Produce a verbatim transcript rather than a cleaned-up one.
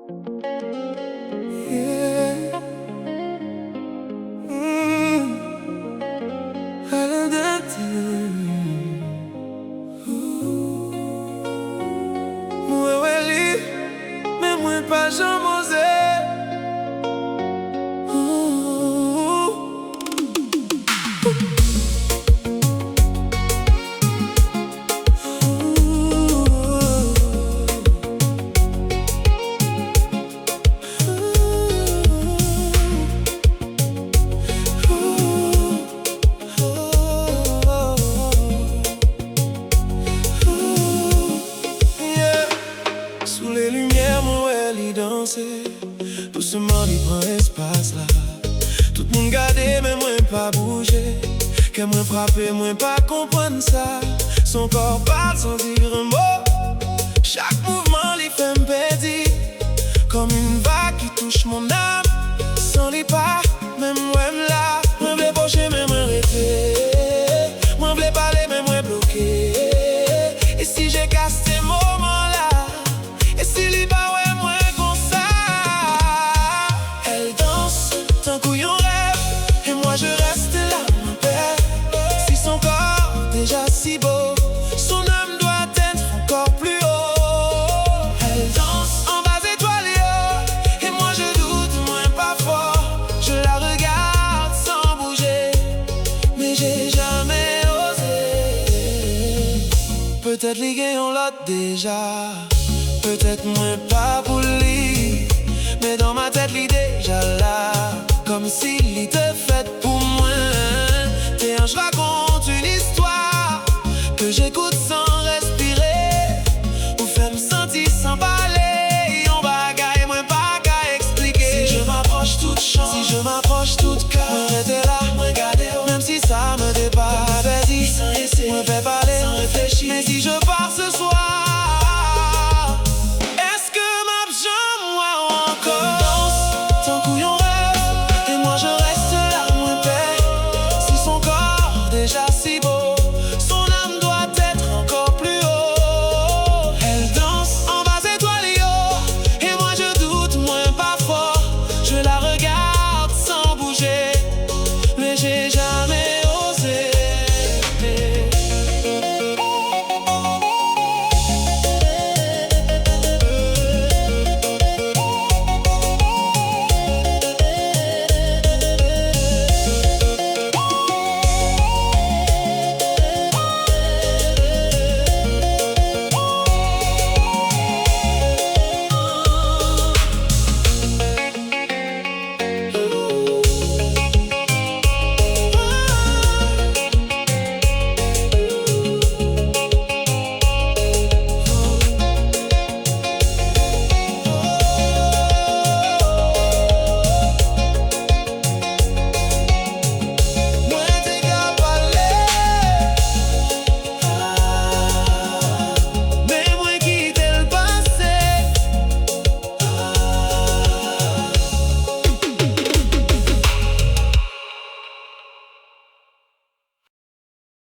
Yeah. Mm. Al date. Ooh. Mwen wè li, men mwen pa janm oze. Ooh. Yeah. Sou le limyè, mwen wè li danse. Dousman, li pran espas la. Tout moun gade, men mwen pa bouje. Kè mwen frape, mwen pa konprann sa. Son kò pale san di yon mo. Chak mouvman li fè m pèdi. Kòm yon vag ki touche mon âme. San li pa menm wè m la. Mwen vle pwoche, men mwen rete. Mwen vle pale, men mwen bloke. E si j'efface ces moments-là? E si li pa wè mwen konsa? Elle danse tankou yon rèv, et moi je reste là, mon père. Si son corps déjà si beau, son âme doit être encore plus haut. Elle danse en bas étoilé, et moi je doute, mwen pa fò. Je la regarde sans bouger, mais j'ai jamais osé. Petèt li gen yon lòt deja. Petèt mwen pa pou